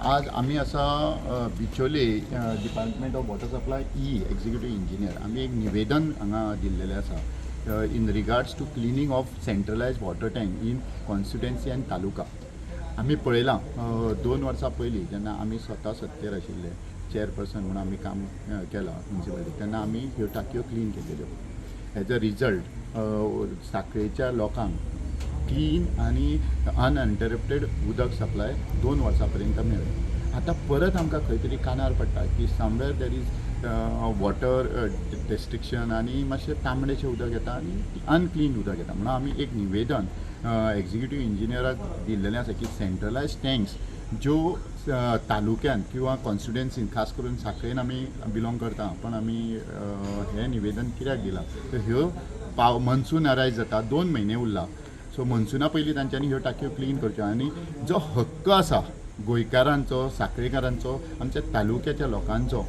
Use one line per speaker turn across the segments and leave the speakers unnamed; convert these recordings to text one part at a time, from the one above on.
आज आमी आसा बिचोले, Department of Water Supply, E Executive Engineer. आमी एक निवेदन हांगा दिल्लेलें आसा in regards to cleaning of centralized water tank in constituency and taluka. आमी पळयलां, 2 वर्सां पयलीं जेन्ना आमी स्वता सत्तेर आशिल्ले, चेअरपर्सन म्हणून आमी काम केलां म्युनिसिपालिटी, तेन्ना आमी ह्यो टाकयो क्लीन केलेल्यो. एज अ रिजल्ट साखळेच्या लोकांक क्लीन आनी अनइंटरप्टेड उदक सप्लाय 2 वर्सां पर्यंत मेळ्ळें. आतां परत आमकां खंय तरी कानार पडटा की somewhere there is water restriction आनी मातशें तांबडेशें उदक येता आनी अनक्लीन उदक येता. म्हणून आमी एक निवेदन एक्झिक्युटीव इंजिनियराक दिल्लेलें आसा की सेंट्रलायज टँक्स ज्यो तालुक्यान किंवा कॉन्स्टिट्युएन्सीन, खास करून साखळेन आमी बिलोंग करता, पण आमी हें निवेदन कित्याक दिलां तर ह्यो पाव मनसून अरायज जाता, 2 म्हयने उरला. सो मनसुना पयलीं तांच्यांनी ह्यो टाकयो क्लीन करच्यो आनी जो हक्क आसा गोंयकारांचो, साखळेकारांचो, आमच्या तालुक्याच्या लोकांचो,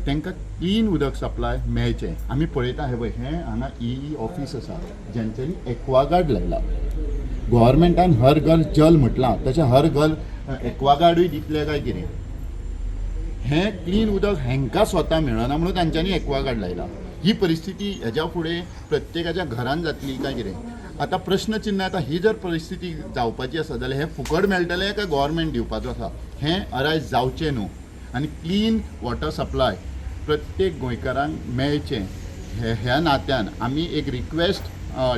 तांकां क्लीन उदक सप्लाय मेळचें. आमी पळयता, हें पळय, हें हांगा ई ऑफीस आसा ज्यांच्यांनी एक्वागार्ड लायला. गव्हर्मेंटान हर घर जल म्हटलां, तशें हर घर एक्वागार्डूय दितले काय कितें? हें क्लीन उदक हेंकां स्वता मेळना म्हणून तांच्यांनी एक्वागार्ड लायला. ही परिस्थिती हेज्या फुडें प्रत्येकाच्या घरान जातली काय कितें? आतां प्रश्नचिन्ह. आतां ही जर परिस्थिती जावपाची आसा जाल्यार हें फुकट मेळटलें काय गव्हर्मेंट दिवपाचो आसा? हें अरायज जावचें न्हू आनी क्लीन वॉटर सप्लाय प्रत्येक गोंयकारांक मेळचें हे ह्या नात्यान आमी एक रिक्वेस्ट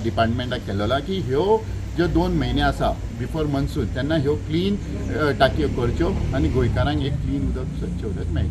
डिपार्टमेंटाक केलेलो की ह्यो ज्यो 2 म्हयने आसा बिफोर मनसून, तेन्ना ह्यो क्लीन टाकयो करच्यो आनी गोंयकारांक एक क्लीन उदक, स्वच्छ उदक मेळचें.